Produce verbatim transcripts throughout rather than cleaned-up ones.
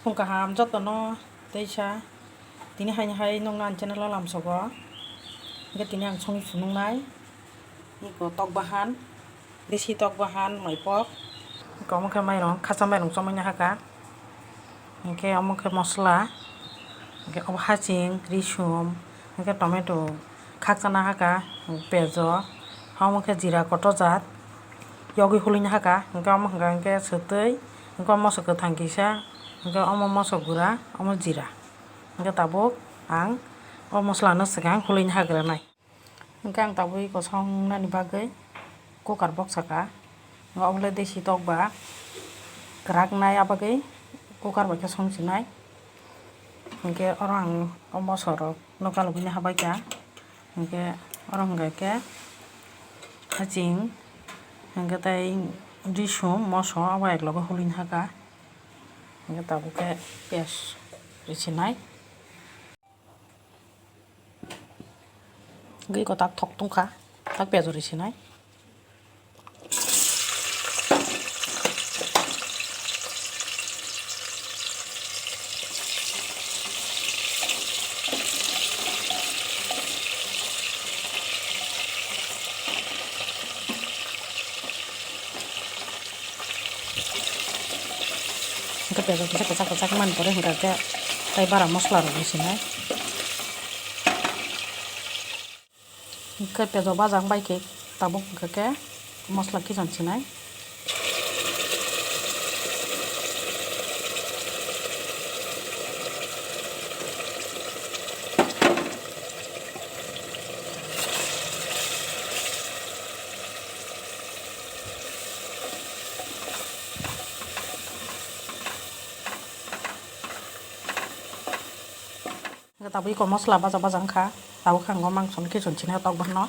Phung kaham jotono teisa. Tini haini hai nokna ang channel o lamsogo. Hingke tini ang songwi phunuknai. Iko tok bahan. Desi tok bahan maipok. Iko omo khe mairong, khasa mairong chomai nahaka. Hingke omo khe mosla. Hingke obo haching, risum. Hingke tomato khakchana haka, pejo. Omo khe jira kotor jat. Yogwi hulina haka. Hingke omo hingka hingke swtwi. Hingke omo moso kwthang kisa. Hingke omo moso gura, omo jira. Hingke tabuk ang o mosla no swkang hulina hagranai. Hingke ang tabuk kosong nani bagwi cooker boksa kha. Hingke obo le desi tok ba kwrak nai, abagwi cooker bai khe song sinai. Hingke oro ang o moso rok no kalugwi habai kha. Hingke oro hingke khe haching, hingke tei risum, moso abo eklogo hulina haka. Hingke tabuk khe piyaj rw sinai. Hingke iko tak thok tongkha, tak piyaj rw sinai. Hingke piyaj rok kisa kwchak kwchak mani pore hingka khe tei bara mosla rok rw sinai. Hingke piyaj rok bajak bai khe tabuk hingka khe mosla kichon sinai. Tabuk iko mosla baja baja wngkha, tabuk khe ang o mangso no kichon sinai tok bahan no.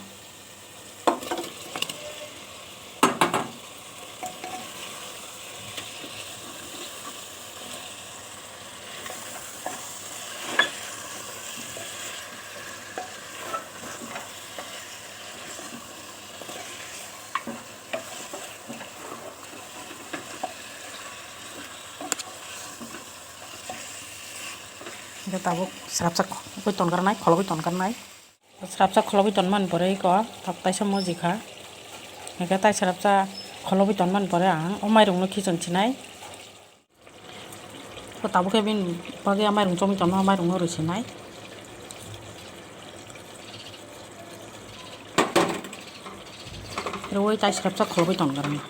Hingke tabuk srapsa kholobwi tonkarnai, kholobwi tonkarnai. Srapsa kholobwi tonmani pore iko tabuk taisa moji kha. Hingke tai srapsa kholobwi tonmani pore ang o mairungno khichon sinai. Tabuk khe bini bagwi a mairung chomwi tonma, a mairungno rw sinai. Rwui tai srapsa kholobwi tonkarnai.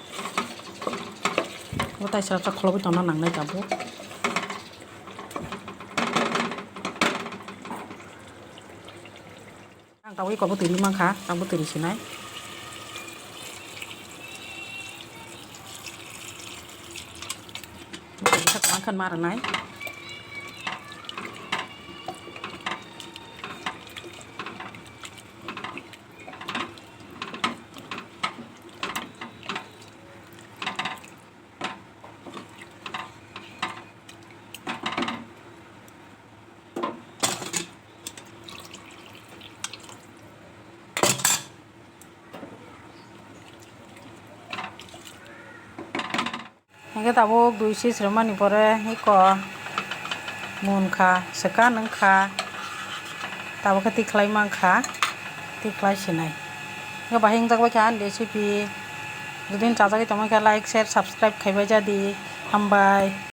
Bo tai srapsa kholobwi tongna nangnai tabuk. Ang tabuk iko bwtwi rwi mankha, ang bwtwi rwi sinai. Bwtwi rwi kha kwbangkha ma rwnai. Hingke tabuk dui sis rwmani pore iko munkha, swkang wngkha, tabuk khe tikhlai mankha, tikhlai sinai. Hingke bahai wngjak baikha ani recipe. Jodi chajagwi tongmankha like, share, subscribe khaibai jadi. Hambai.